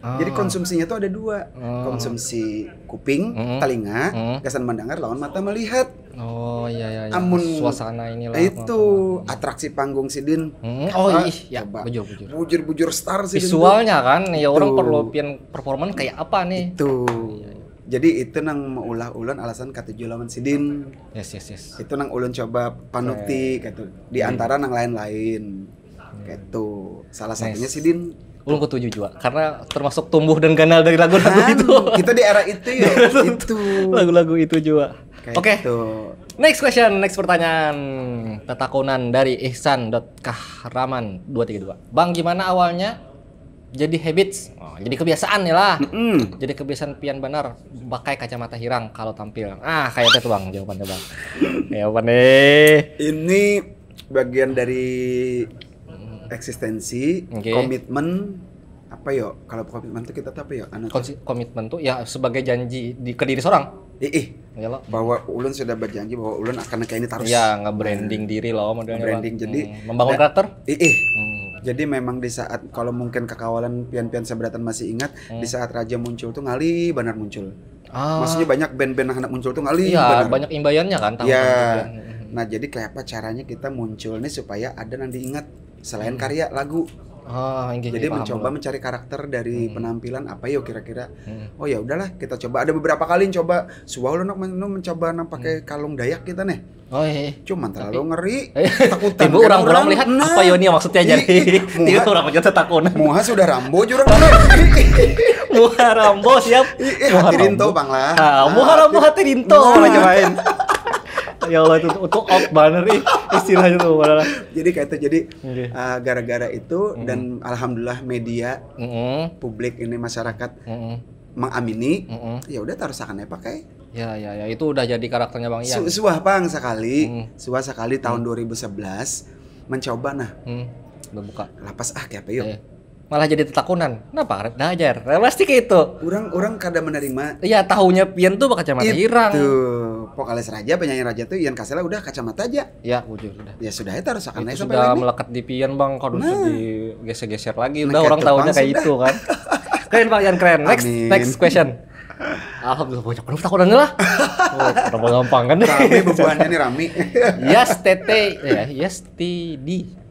Ah. Jadi konsumsinya tuh ada dua, Oh. konsumsi kuping, Mm-mm. telinga, Mm. gasan mendengar lawan mata melihat. Oh, iya, iya, iya. Amun Suasana inilah. Itu atraksi panggung sidin. Hmm, oh, Ah, ih, ya, coba. Bujur, bujur. Bujur-bujur star sidin. Visualnya kan, ya orang Itu. Perlu pian performance kayak apa nih? Itu. Jadi itu nang meulah ulun alasan katuju lawan sidin. Yes, yes, yes. Itu nang ulun coba panuti gitu. Di antara nang lain-lain. Gitu. Salah satunya sidin. Ulun katuju juga karena termasuk tumbuh dan ganal dari lagu-lagu Kan, itu. Kita di era itu ya. Itu. Lagu-lagu itu juga. Kayak Oke. Gitu. Next question, next pertanyaan. Tetakunan dari Ihsan Kahraman dua tiga dua. Bang, gimana awalnya jadi habits? Oh, jadi kebiasaan nih lah. Mm. Jadi kebiasaan pian banar pakai kacamata hirang kalau tampil. Ah, kayak itu, Bang, jawabannya, Bang. Jawabannya. Ini bagian dari eksistensi, Oke. Komitmen, apa yo? Kalau komitmen tuh kita tuh apa yo? Anu, Konsi- komitmen tuh ya sebagai janji di ke diri seorang. ih, ih, Ya lo. Bahwa ulun sudah berjanji bahwa ulun akan kayak ini terus. Ya, nge-branding diri lo modelnya. Branding, Bang. Jadi, Hmm, membangun da- karakter. Ih, ih. Hmm. Jadi memang di saat kalau mungkin kakawalan pian-pian seberatan masih ingat, di saat Raja muncul tuh ngalih banar muncul. Ah. Maksudnya banyak band-band yang hendak muncul tuh ngalih Iya, banar. banyak imbayannya kan tahun Ya. tahun. Nah, jadi kayak apa caranya kita muncul nih supaya ada yang diingat selain karya lagu. Ah, inggih, Jadi paham, mencoba paham. Mencari karakter dari penampilan apa yo kira-kira. Hmm. Oh ya udahlah kita coba ada beberapa kali coba suah ulun nu mencoba nang pakai kalung Dayak kita nih. Oh, iya. Cuman terlalu ngeri, Eh, takutan timbul kan orang, orang orang. melihat Nah, apa yo ini maksudnya jadi. ih, ih, Timbul muha, orang aja tetakunan. Muha sudah Rambo jurang. Muha Rambo siap. Ih, eh, Muha hati rinto Rambo. bang lah. Ah, Muha Rambo hati rinto Nah. aja main. Ya Allah itu, itu out banget nih istilahnya tuh padahal. Jadi kayak itu jadi Oke. uh, gara-gara itu dan alhamdulillah media Mm-mm. publik ini masyarakat Mm-mm. mengamini Mm-mm. Ya udah taruh sakannya pakai. Ya, ya, ya, itu udah jadi karakternya Bang Ian. Su suah pang sekali, Hmm. Suah sekali tahun dua ribu sebelas mencoba nah Hmm, udah buka. Lapas ah kayak apa yuk. Eh, malah jadi tetakunan. Kenapa? Nah, ajar. Nah, pasti kayak itu. Orang orang kada menerima Iya, tahunya pian tuh pakai kacamata itu. Hirang. Vokalis Raja, penyanyi Raja tuh Ian Kasela udah kacamata aja. Ya, bujur udah. Ya sudah ya taruh sakannya Itu sampai sudah ini. Melekat di pian Bang, kalau Nah. Digeser-geser lagi. Nah, Udah orang kayak tahunya tukang kayak sudah. Itu kan. Keren Bang Ian, keren. Next, Amin. Next question. Alhamdulillah banyak banget takunan lah. Oh, kenapa gampang kan? Rame bebuahannya nih rame. Yes, Tete. Ya, yes, T D.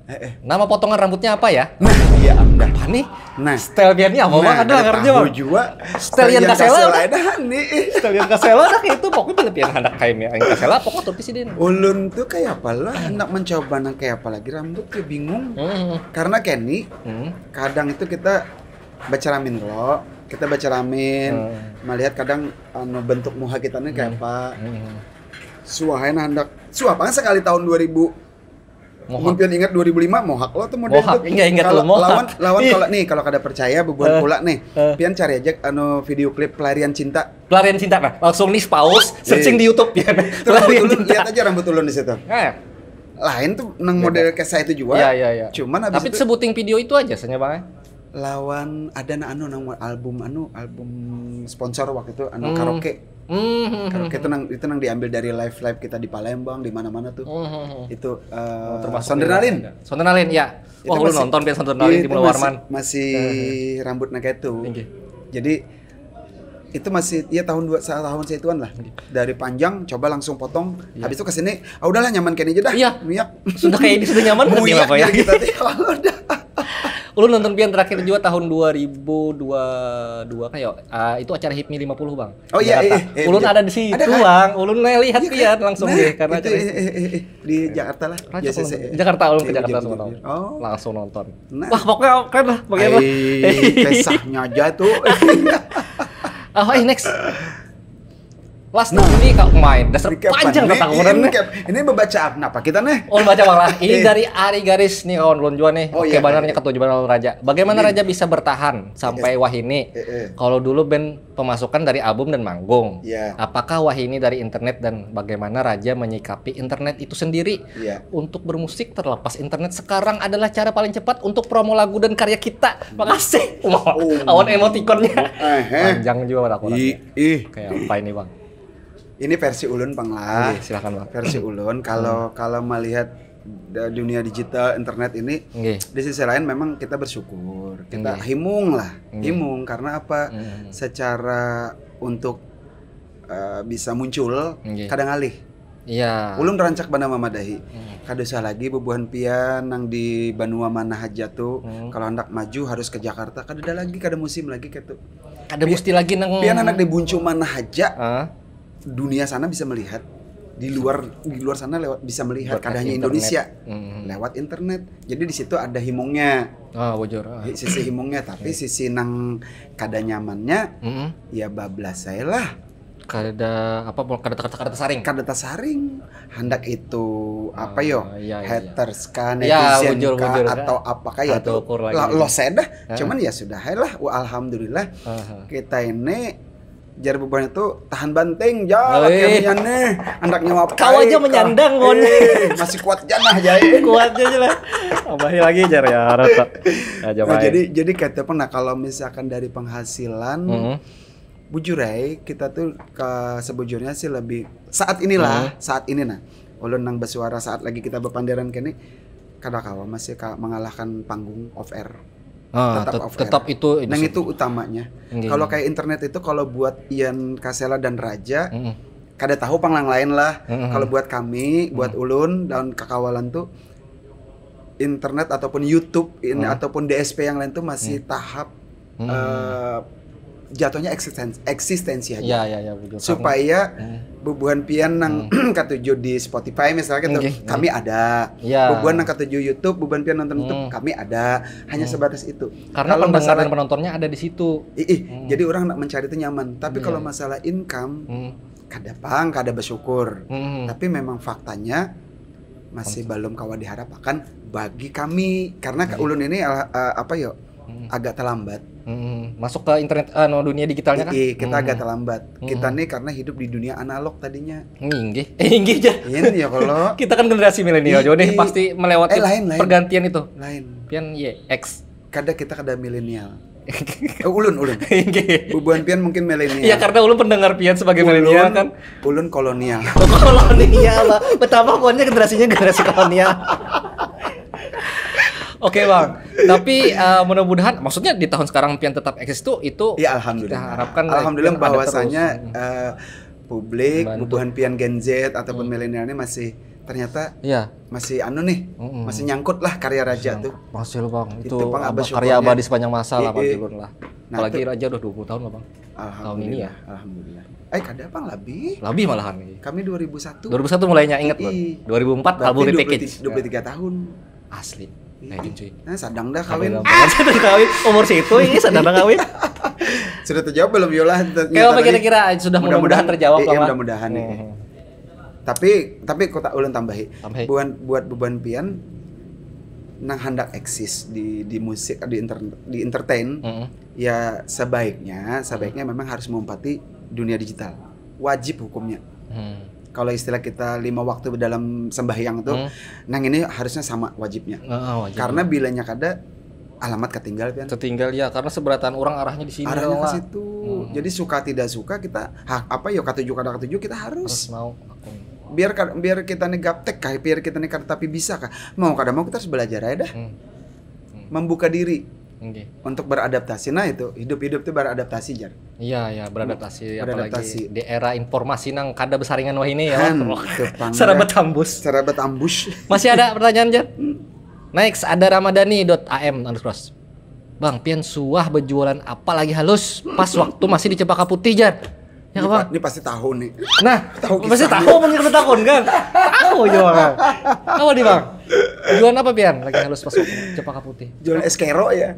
Eh, eh. Nama potongan rambutnya apa ya? Nah, iya amdah. Apa nih? Nah. Style pian ni apa Nah, bang? Ada kada ngerti tahu bang? Juga. Style Ian Kasela dah. Dah nih. Style Ian Kasela dah kayak itu. Pokoknya bila pian hendak kayak Ian Kasela, pokoknya tuh sih din. Ulun tuh kayak apa lah, hendak mencoba nang kayak apa lagi rambut tuh bingung. Hmm. Karena Kenny, Hmm. kadang itu kita baceramin lo, kita baceramin, Hmm. melihat kadang anu bentuk muha kita nih kayak apa. Hmm. Suahai nah hendak, suah apa sekali tahun dua ribu. Mohak. Mun pian ingat dua ribu lima mohak lo tuh model Mohak, tuh. iya, ingat Kalau lo, mohak. Lawan lawan Ih. Kalau nih, kalau kada percaya bebuan Eh. Pula nih, Eh. pian cari aja anu video klip Pelarian Cinta. Pelarian Cinta nah, langsung nih pause, searching Iya. di YouTube ya. Itu rambut ulun, lihat aja rambut ulun di situ. Eh, Lain tuh nang model kisah itu juga. Iya, iya, iya. Cuman habis Tapi itu sebuting video itu aja senya bang. Lawan ada na anu nang album anu album sponsor waktu itu anu Hmm. Karaoke. Hmm, hmm, Karaoke hmm. Itu nang itu nang diambil dari live live kita di Palembang di mana-mana tuh. Hmm, hmm, hmm. Itu eh, Oh, termasuk Sondernalin. Sondernalin ya. Itu Wah, lu masih- nonton pian Sondernalin Iya, di itu Mula masih- Warman. Masih rambutnya kayak itu. Inggih. Jadi itu masih ya tahun dua tahun seituan lah. Dari panjang coba langsung potong. Iya. Habis itu ke sini, ah udahlah nyaman kayak ini aja dah. Iya. Minyak. Sudah kayak ini sudah nyaman berarti Minyak apa ya? Kita tuh ya udah. Ulun nonton pian terakhir juga tahun dua ribu dua dua kayak ah, itu acara HIPMI lima puluh bang. Oh iya, Jakarta. eh, eh, Ulun iya. ada di situ Ada, kan? bang. Ulun lihat Iya, pian kan? Langsung Nah, deh karena itu, acara eh, eh, eh, eh, di Jakarta lah. Rancak Biasa ulun. sih. Jakarta ulun ke Iya, Jakarta iya, semua iya, tahun. iya. Oh. Langsung nonton. Nah. Wah pokoknya keren lah bagaimana. Ai, kisahnya aja tuh. Ah, eh, next. Last nih kau main dasar Recap panjang nih, tentang ini kemudian nih. Recap. Ini membaca apa? Nah, apa kita nih? Oh baca malah. Ini Eh. Dari Ari Garis nih kawan ulun juga nih. Oh, Oke iya, benar iya. Nih ketujuh benar Raja. Bagaimana Raja bisa bertahan sampai wahini? Eh, eh. Kalau dulu band pemasukan dari album dan manggung. Iya. Apakah wahini dari internet dan bagaimana Raja menyikapi internet itu sendiri? Iya. Untuk bermusik terlepas internet sekarang adalah cara paling cepat untuk promo lagu dan karya kita. Makasih. Wah, Oh. Awan emotikonnya. Eh, eh. Panjang juga pada aku Ih, rasanya. ih. Kayak apa ini bang? Ini versi ulun pang lah. Oke, silakan bang. Versi ulun kalau kalau melihat da- dunia digital internet ini Nggih. Di sisi lain memang kita bersyukur. Kita Nggih. Himung lah. Nggih. Himung karena apa? Hmm. Secara untuk eh, bisa muncul Nggih. Kadang alih. Iya. Ulun rancak bana mamadahi. Hmm. Kada usah lagi bubuhan pian nang di banua mana haja tuh. Hmm. Kalau hendak maju harus ke Jakarta. Kada ada lagi, kada musim lagi gitu. Kada mesti lagi nang. Pian anak di buncu mana haja. Ah. Dunia sana bisa melihat di luar di luar sana lewat bisa melihat Berkat kada hanya internet. Indonesia Hmm. Lewat internet. Jadi di situ ada himungnya. Ah, bujur. Ah. Hi- Sisi himungnya tapi sisi nang kada nyamannya Mm-mm. Ya bablas saya lah. Kada apa kada kada kada saring. Kada tasaring. Hendak itu apa yo? Iya, iya, iya. Haters kah, Ya, netizen bujur, kah, bujur, atau kan? apa kah ya Kada tuh. ukur lagi. La- Los saya dah. Heeh. Cuman ya sudah hai lah. Wah, alhamdulillah. Heeh. Kita ini jar bebannya tuh tahan banting ja Oi. Kamian nih. Hendak nyawab Kau aja menyandang, Mon. Eh, masih kuat janah jai. Kuat aja lah. Tambahi lagi jar ya rata. Aja Nah, main. jadi jadi kata pernah kalau misalkan dari penghasilan Mm-mm. bujur ai kita tuh ke sebujurnya sih lebih saat inilah Hmm. Saat ini nah ulun nang bersuara saat lagi kita berpanderan kene kada kawa masih ka mengalahkan panggung off air Ah, tetap tet- off air. tetap itu Nang itu utamanya. Nggih. Kalau kayak internet itu kalau buat Ian Kasela dan Raja Mm-mm. kada tahu pang nang lain lah. Mm-mm. Kalau buat kami, buat ulun dan kakawalan tuh internet ataupun YouTube ini ataupun D S P yang lain tuh masih tahap eh, jatuhnya eksisten eksistensi aja. Iya iya iya betul. Supaya bubuhan pian nang katuju di Spotify misalnya gitu, Nggih, kami ada. Iya. Bubuhan nang katuju YouTube, bubuhan pian nonton YouTube, kami ada. Hanya sebatas itu. Karena Kalau pendengar masalah dan penontonnya ada di situ. Ih, jadi orang nak mencari itu nyaman. Tapi kalau masalah income, Hmm. kada pang, kada bersyukur. Hmm. Tapi memang faktanya masih belum kawa diharapkan bagi kami karena ke ulun ini ala- eh, apa yo agak terlambat. Hmm. Masuk ke internet anu dunia digitalnya kan? Ih, kita agak terlambat. Kita nih karena hidup di dunia analog tadinya. Inggih. Eh, inggih aja. Ini ya kalau Kita kan generasi milenial juga nih Ih, pasti melewati eh, lain, lain. Pergantian itu. Lain. Pian Y X. Kada kita kada milenial. Eh, ulun ulun. Inggih. Bubuhan pian mungkin milenial. Ya karena ulun pendengar pian sebagai milenial kan. Ulun kolonial. Kolonial lah. Betapa kuatnya generasinya generasi kolonial. Oke bang, tapi eh, mudah-mudahan, maksudnya di tahun sekarang pian tetap eksis tuh itu Ya alhamdulillah. Kita harapkan Alhamdulillah ada bahwasanya terus. eh, publik, Membantu. Bubuhan pian Gen Z ataupun milenial ini masih ternyata Iya. masih anu nih, Mm-mm. masih nyangkut lah karya Raja tuh. Masih loh, Bang. Itu, Itu, Bang, abah Abah karya Syukurnya. abadi sepanjang masa lah, Iya, bagi iya. ulun lah. Nah, Apalagi itu- Raja udah dua puluh tahun lah, Bang. Tahun ini ya. Alhamdulillah. Eh, kada, Bang, lebih. Lebih malahan nih. Kami dua ribu satu. dua ribu satu mulainya, ingat, Bang. Ii. Dua ribu empat Berarti album dua puluh repackage. tiga, dua puluh tiga tahun. Asli. Ii. Nah, itu cuy. Nah, sadang dah Sampai kawin. dalam tahun. Sudah kawin. Umur situ ini sadang dah kawin. Sudah terjawab belum, Yola? Kayak apa kira-kira? Sudah mudah-mudahan terjawab Iya, lah, Bang. Mudah-mudahan nih. Hmm. Tapi tapi kota ulun tambahi. Tambahi. Buat buat beban pian nang hendak eksis di di musik, di inter, di entertain, Mm-mm. ya sebaiknya sebaiknya memang harus mengumpati dunia digital. Wajib hukumnya. Hmm. Kalau istilah kita lima waktu dalam sembahyang tuh, Hmm. nang ini harusnya sama wajibnya. Heeh, wajib. Karena bilanya kada, alamat ketinggal, pian. Tertinggal ya, karena seberataan orang arahnya di sini, Arahnya ke lah. Situ. Jadi suka tidak suka kita, hak apa ya, katuju kada katuju, kita harus. Harus mau akun. Biar ka- biar kita nih gaptek kah, biar kita nih kada tapi bisa kah, mau kada mau kita harus belajar aja dah. Hmm. Membuka diri Oke. untuk beradaptasi. Nah, itu hidup-hidup tuh beradaptasi, jar. Iya, ya, beradaptasi, Beradaptasi. Apalagi di era informasi nang kada besaringan wah ini ya. Han, Wah. itu pang- Serabat hambus. Serabat ambush. Masih ada pertanyaan, Jar? Next, ada ramadani dot a m underscore. Bang, pian suah berjualan apa lagi halus pas waktu masih di Cempaka Putih, Jar? Ya, Ini, Bang. pa- ini pasti tahu nih. Nah, Tahu pasti kisahnya. Tahu, mungkin kita tahu kan? Tahu juga, Bang. Apa nih, Bang? Jualan apa, pian? Lagi halus pas waktu Cempaka Putih. Jualan es kero ya.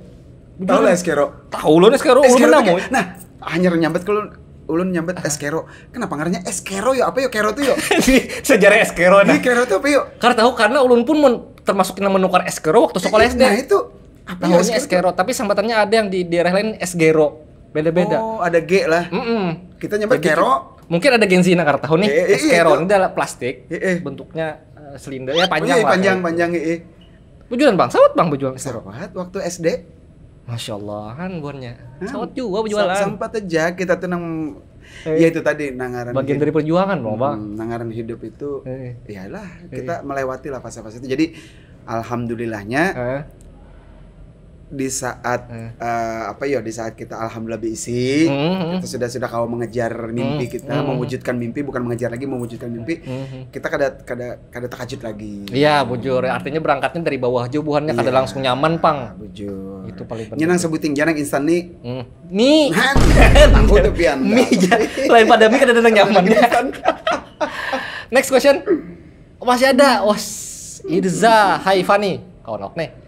Tahu lah es kero. Tahu lo es kero, Es ulun kero pernah tuh mau. kayak- Nah, hanya nyambat kalau ulun nyambat es kero. Kenapa ngarannya es kero ya? Apa ya kero tuh ya? Ini sejarah es kero, nah. Ini kero tuh apa yuk? Karena tahu, karena ulun pun men- termasuk yang menukar es kero waktu sekolah S D. Nah, itu apa ya Tahunya es kero, tapi sambatannya ada yang di daerah lain es gero. Beda-beda. Oh, ada G lah. Mm-mm. Kita nyambat Jadi, kero. Mungkin ada Gen Z nang kada tahu nih, Eh, eh, es iya, kero itu. Ini adalah plastik, Eh, eh. bentuknya eh, silinder, ya Oh, panjang iya, lah. panjang, panjang, eh. Bujuran, Bang, sawat, Bang, berjualan es kero. Sawat waktu S D. Masya Allah, kan buannya. Hah? Sawat juga berjualan. Sa- Sampat aja kita tuh nang Eh, ya itu tadi nangaran Bagian hid- dari perjuangan, Bang, Bang. Hmm, nangaran hidup itu Eh. Iyalah, kita melewati lah fase-fase itu. Jadi alhamdulillahnya Eh. di saat Eh. eh, apa ya, di saat kita alhamdulillah berisi, Hmm. kita sudah sudah kawa mengejar mimpi Hmm. kita, Hmm. mewujudkan mimpi, bukan mengejar lagi, mewujudkan mimpi. Hmm. Kita kada kada kada terkejut lagi. Iya, bujur. Artinya berangkatnya dari bawah aja, buhannya kada Iya, langsung nyaman, pang. Bujur. Itu paling penting. Ini nang sebuting jangan instan nih. Hmm. Nih. Tahu tuh pian. Mie ja. Lain pada mie kada ada nang nyaman ya. Next question. Masih ada. Was Idza Haifani. Kawan awak nih.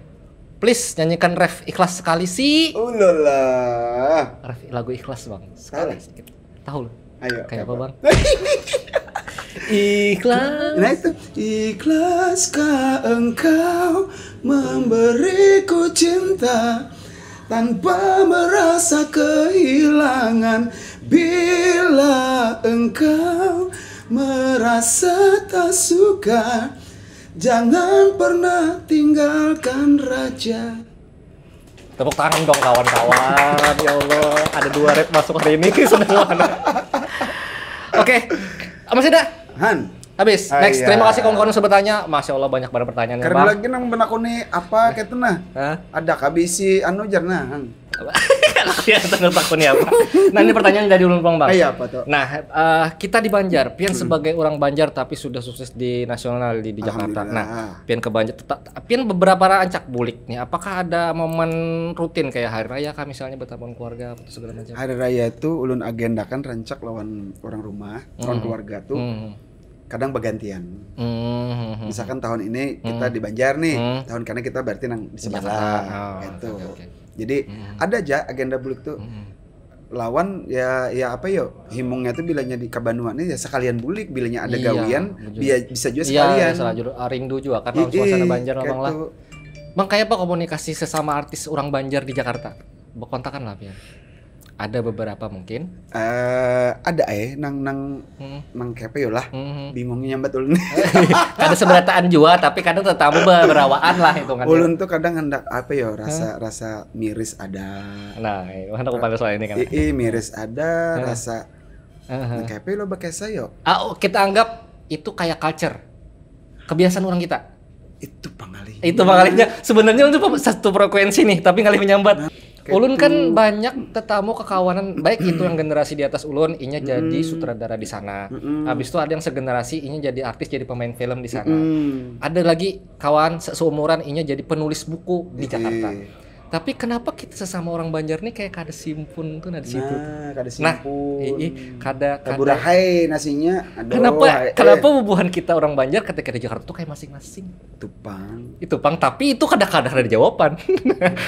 Please nyanyikan ref Ikhlas sekali sih. Ulala. Ref lagu Ikhlas, Bang. Sekali Tahu. Sedikit. Tahu lu? Ayo. Kayak apa, Coba. Bang? Ikhlas. Nah itu ikhlaskah engkau memberiku cinta tanpa merasa kehilangan bila engkau merasa tak suka jangan pernah tinggalkan raja. Tepuk tangan dong kawan-kawan. Ya Allah, ada dua rap masuk hari ini. Seneng banget. Oke, masih ada? Han. Habis. Ah, Next, iya. Terima kasih kawan-kawan yang sudah bertanya. Masya Allah, banyak banget pertanyaannya, Karena Bang. Lagi nang menakuni apa kayak itu nah. Hah? Ada kabisi anu jar nah. Han. Dia tengah takuni apa? Nah, ini pertanyaan dari ulun pang, Bang. Iya, apa tuh? Nah, eh, kita di Banjar, pian sebagai orang Banjar tapi sudah sukses di nasional di, di Jakarta. Alhamdulillah. Nah, pian ke Banjar, teta- pian beberapa rancak bulik nih. Apakah ada momen rutin kayak hari raya kah misalnya bertemu keluarga atau segala macam? Hari raya itu ulun agendakan rancak lawan orang rumah, lawan keluarga tuh Hmm. Kadang bergantian. Hmm. Misalkan tahun ini kita di Banjar nih, Hmm. tahun karena kita berarti nang di sebelah Jakarta. Oh, gitu. Oke, oke. Jadi Hmm. ada aja agenda bulik tuh. Hmm. Lawan ya ya apa yo, himungnya tuh bilanya di kabanua nih ya sekalian bulik, bilanya ada Iya, gawian betul. bia- bisa juga Iya, sekalian. Salah judul aring dulu juga karena Ih, suasana ih, Banjar kayak memang lah. tuh. Bang, kayak apa komunikasi sesama artis orang Banjar di Jakarta? Bekontakan lah, Pian. Ada beberapa mungkin. Eh, ada eh nang nang Hmm. nang kayak apa yo lah. Hmm. Bingungnya nyambat ulun. Ada seberataan juga, tapi kadang tetamu beberawaan lah hitungannya. Ulun tuh kadang hendak apa yo, rasa rasa miris ada. Nah, itu kan aku paling soal ini kan. Ih, ih, miris ada, rasa Heeh. nah, kayak apa yo lo bakesa yo. Ah, oh, kita anggap itu kayak culture. Kebiasaan orang kita. Itu pangalih. Itu makanya sebenarnya untuk satu frekuensi nih, tapi ngalih menyambat. Ulun kan banyak tetamu kekawanan, baik itu yang generasi di atas ulun, inya jadi sutradara di sana. Habis itu ada yang segenerasi, inya jadi artis, jadi pemain film di sana. Ada lagi kawan se- seumuran, inya jadi penulis buku di Jakarta. Tapi kenapa kita sesama orang Banjar nih kayak kada simpun tuh, nah, di situ tuh. Nah, kada Nah, simpun. i- i, kada Tabur kada. Hai nasinya. Aduh, Kenapa hai, eh. Kenapa bubuhan kita orang Banjar ketika di Jakarta tuh kayak masing-masing? Tupang. Itu pang, tapi itu kada kada ada jawaban.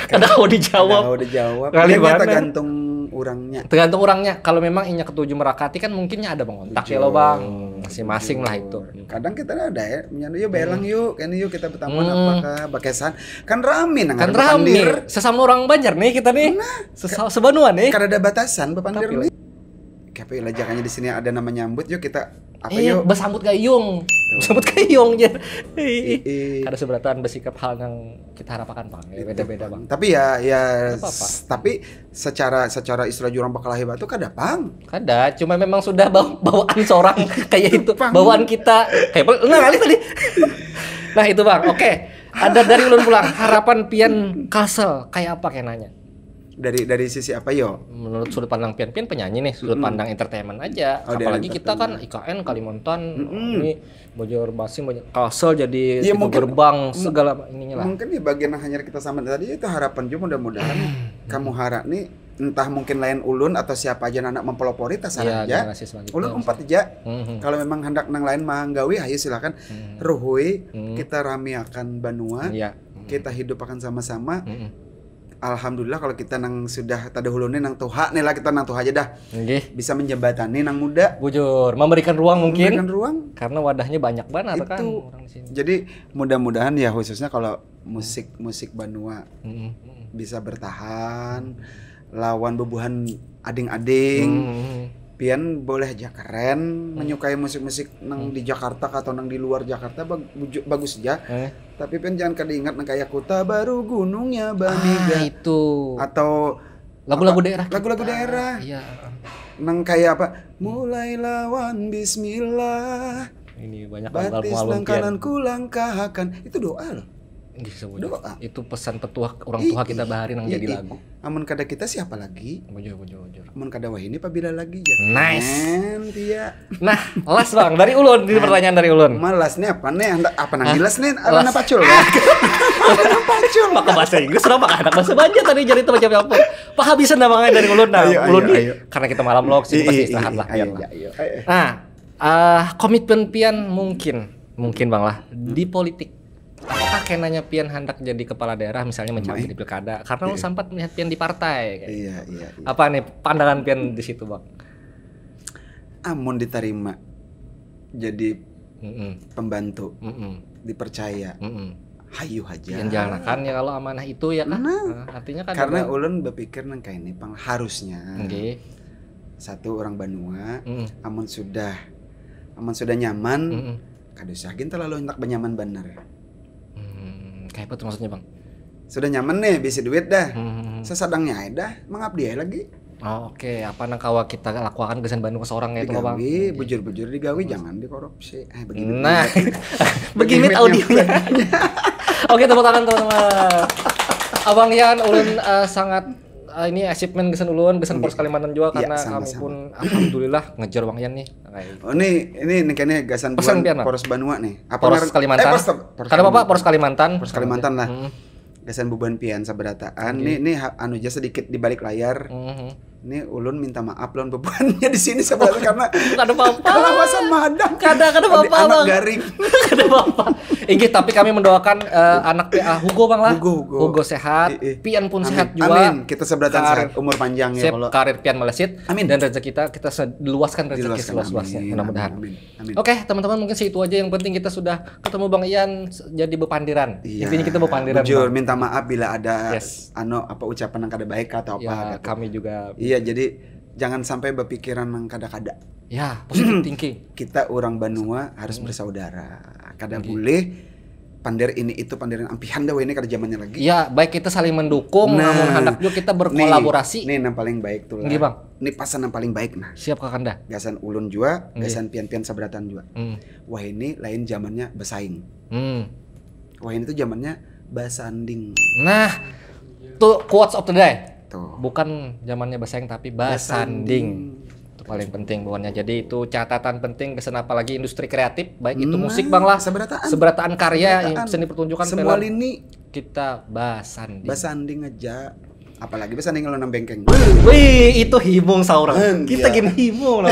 Kada mau dijawab. Kada dijawab. Ngalih Makanya banar. Tergantung orangnya. Tergantung orangnya. Kalau memang inya ketuju merakati kan mungkin ada mengontak ya lo bang. Masing-masing lah itu. Kadang kita ada ya, menyana yuk belang yuk, kan yuk kita bertamu Hmm. apakah bakesan. Kan rame nang Kan ada bapandir. Rame. Sesama orang Banjar nih kita nih. Sesa- sebanua nih. Kada ada batasan bapandir Tapi nih. Kayak lah, jangannya di sini ada nama nyambut, yuk kita apa Eh, yuk? Basambut gayung. Basambut gayung aja. Ih. Kada seberatan bersikap hal yang kita harapkan bang. Ya, beda-beda bang. Tapi ya ya Nggak apa-apa. s- tapi secara secara istilah jurang bakalahi batu kada pang. Kada, cuma memang sudah baw- bawaan seorang kayak itu, Pang. Bawaan kita kayak apa? Nah kali tadi. Nah itu bang, oke. Ada dari ulun pulang, harapan pian Kalsel kayak apa kayak nanya? Dari dari sisi apa yo? Menurut sudut pandang pian, pian penyanyi nih, sudut pandang entertainment aja. Oh, dari Apalagi kita kan I K N Kalimantan, ini Banjarmasin, Banjar Kalsel jadi Iya, pintu mungkin- gerbang segala ininya lah. Mungkin di bagian yang hanya kita sama tadi itu harapan juga mudah-mudahan kamu harap nih entah mungkin lain ulun atau siapa aja anak mempelopori Iya, tasaran aja. generasi selanjutnya. Ulun umpat aja. Mhm. Kalau memang hendak nang lain manggawi, ayo silakan. Ruhui, kita ramiakan banua. Iya. Kita hidup akan sama-sama. Mhm. Alhamdulillah kalau kita nang sudah tadahulu nih nang tuha nih lah, kita nang tuha aja dah. Nggih. Bisa menjembatani nang muda. Bujur, memberikan ruang mungkin. Memberikan ruang. Karena wadahnya banyak banget kan Itu. Orang di sini. Jadi mudah-mudahan ya khususnya kalau musik musik banua Mhm. bisa bertahan lawan bubuhan ading-ading. Mhm. Pian boleh aja keren menyukai musik-musik nang di Jakarta atau nang di luar Jakarta bag- buju- bagus aja. Eh. Tapi pian jangan kada ingat nang kayak Kuta Baru Gunungnya Ah, Bamiga itu. Atau Lagu-lagu apa? Daerah. Lagu-lagu kita. Daerah. Iya. Nang kayak apa? Mulai lawan Bismillah. Ini banyak lagu-lagu Batis malum nang pian. Kanan kulangkahakan. Itu doa loh. Nggih, semuanya. Doa. Itu pesan petuah orang Ih, tua kita ih, bahari nang ih, jadi ih. Lagu. Amun kada kita siapa lagi? Bujur, bujur, bujur. Amun kada wahini pabila lagi jar. Nice. Men, Tia. Nah, last bang dari ulun, ini pertanyaan dari ulun. Malas nih apa nih? Hendak apa nang jelas nih? Ada Alas. nang pacul ya? Ada nang pacul. Maka bahasa Inggris, kenapa anak bahasa Banjar tadi jadi itu macam apa? Paha bisa namanya dari ulun nah, Ayo, ulun ayo, nih ayo. Karena kita malam lo sini Iya, pasti iya, istirahat iya, lah, iya, biar iya, lah. iya. Eh, eh. Nah, eh, komitmen pian mungkin, mungkin bang lah di politik. Apakah kenanya pian hendak jadi kepala daerah misalnya mencalon di pilkada? Karena lo sempat melihat pian di partai. Kayak. Iya, iya, iya. Apa nih pandangan pian di situ bang? Amun diterima jadi Mm-mm. pembantu, Mm-mm. dipercaya, Mm-mm. hayu aja. Yang jalanakan ya kalau amanah itu ya kan. Nah. Nah, artinya kan Karena ada- ulun berpikir nang kayak ini pang harusnya Nggih. satu orang banua, Mm-mm. amun sudah, amun sudah nyaman, Mm-mm. kada usah gin terlalu hendak benyaman bener. Hmm, kayak apa tuh maksudnya bang? Sudah nyaman nih, bisi duit dah. Hmm. Sesadangnya aja dah, mengabdi aja lagi. Oh, Oke, apa nang kawa kita lakukan gasan banua seorang itu bang? Digawi, bujur-bujur digawi, jangan dikorupsi. Eh, begini. Nah, begini audionya. Oke, tepuk tangan teman-teman. Abang Yan, ulun eh, sangat eh, ini achievement gasan ulun, gasan Polres Kalimantan juga Iya, karena kami sama-sama. Pun alhamdulillah ngejar Bang Yan nih. Kayak gitu. Oh, ini ini ini kayaknya gasan Pesan buhan pian, Pak. Polres Banua nih. Apa Polres ngaran- Kalimantan. Eh, Polres, Polres Kada apa-apa, Kalimantan. Polres Kalimantan. Polres Kalimantan lah. Hmm. Gasan bubuhan pian sabarataan. Ini ini ha- anu aja sedikit di balik layar. Mhm. Ini ulun minta maaf lawan bubuhannya di sini sabarataan karena Kada apa-apa. kalawasan mahadang. Kada, kada apa-apa, Anak Bang. Garing. Kada apa-apa. Inggih, tapi kami mendoakan eh, anak P A Hugo Bang lah. Hugo, Hugo. Hugo sehat, Ih, ih. Pian pun Amin. sehat juga. Amin. Kita sabarataan Karir- sehat, umur panjang ya Sip, kalau. Karir pian melesit Amin. Dan rezeki kita kita se- luaskan rezeki Diluaskan, seluas-luasnya amin. mudah-mudahan. Amin. Amin. Oke, teman-teman, mungkin segitu aja, yang penting kita sudah ketemu Bang Ian s- jadi bepandiran. Iya. Intinya kita bepandiran. Bujur, Bang. minta maaf bila ada Yes. anu apa ucapan yang kada baik atau apa Ya, gitu. Kami juga. Iya, jadi jangan sampai berpikiran yang kada-kada. Ya, positive thinking. Kita orang banua harus bersaudara. Kada boleh pander ini itu, pander yang ampihan dah weh, ini kada zamannya lagi. Ya, baik kita saling mendukung, Nah. namun hendak juga kita berkolaborasi. Nih, nih yang paling baik tuh lah. Nggih, Bang. Ini pasan yang paling baik nah. Siap Kakanda. Gasan ulun jua, Nggih. Gasan pian-pian sabarataan jua. Hmm. Wah ini lain zamannya bersaing. Hmm. Wah ini tuh zamannya basanding. Nah, tuh quotes of the day. Bukan zamannya basaing tapi basanding. Itu paling penting bukannya. Jadi itu catatan penting kesan apalagi industri kreatif, baik itu musik bang lah, seberataan, seberataan karya, seberataan, seni pertunjukan, semua film, lini kita basanding. Basanding aja. Apalagi basanding kalau nang bengkeng. Wih, itu himung saurang. Kita gini himung lah.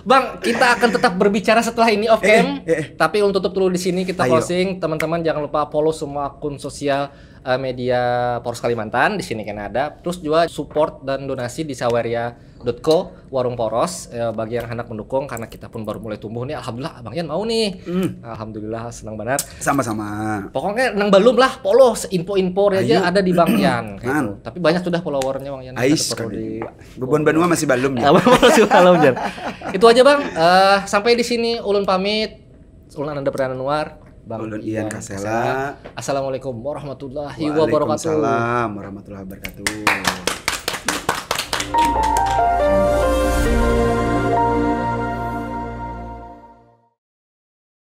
Bang, kita akan tetap berbicara setelah ini off cam. Eh, eh, eh. Tapi untuk tutup dulu di sini kita closing. Teman-teman jangan lupa follow semua akun sosial eh, media Poros Kalimantan di sini kan ada. Terus juga support dan donasi di saweria.co warung Poros eh, bagi yang hendak mendukung karena kita pun baru mulai tumbuh nih, alhamdulillah Bang Yan mau nih. Hmm. Alhamdulillah, senang banget. Sama-sama. Pokoknya nang belum lah, polos info-info aja ada di Bang Yan. Gitu. Tapi banyak sudah followernya Bang Yan. Ais, di Bebon Banua masih belum ya. Masih belum Yan. Itu aja Bang. Uh, sampai di sini ulun pamit. Ulun Ananda Perdana Nuar. Bang Ulun Ian Kasela. Assalamualaikum warahmatullahi wabarakatuh. Waalaikumsalam warahmatullahi wabarakatuh.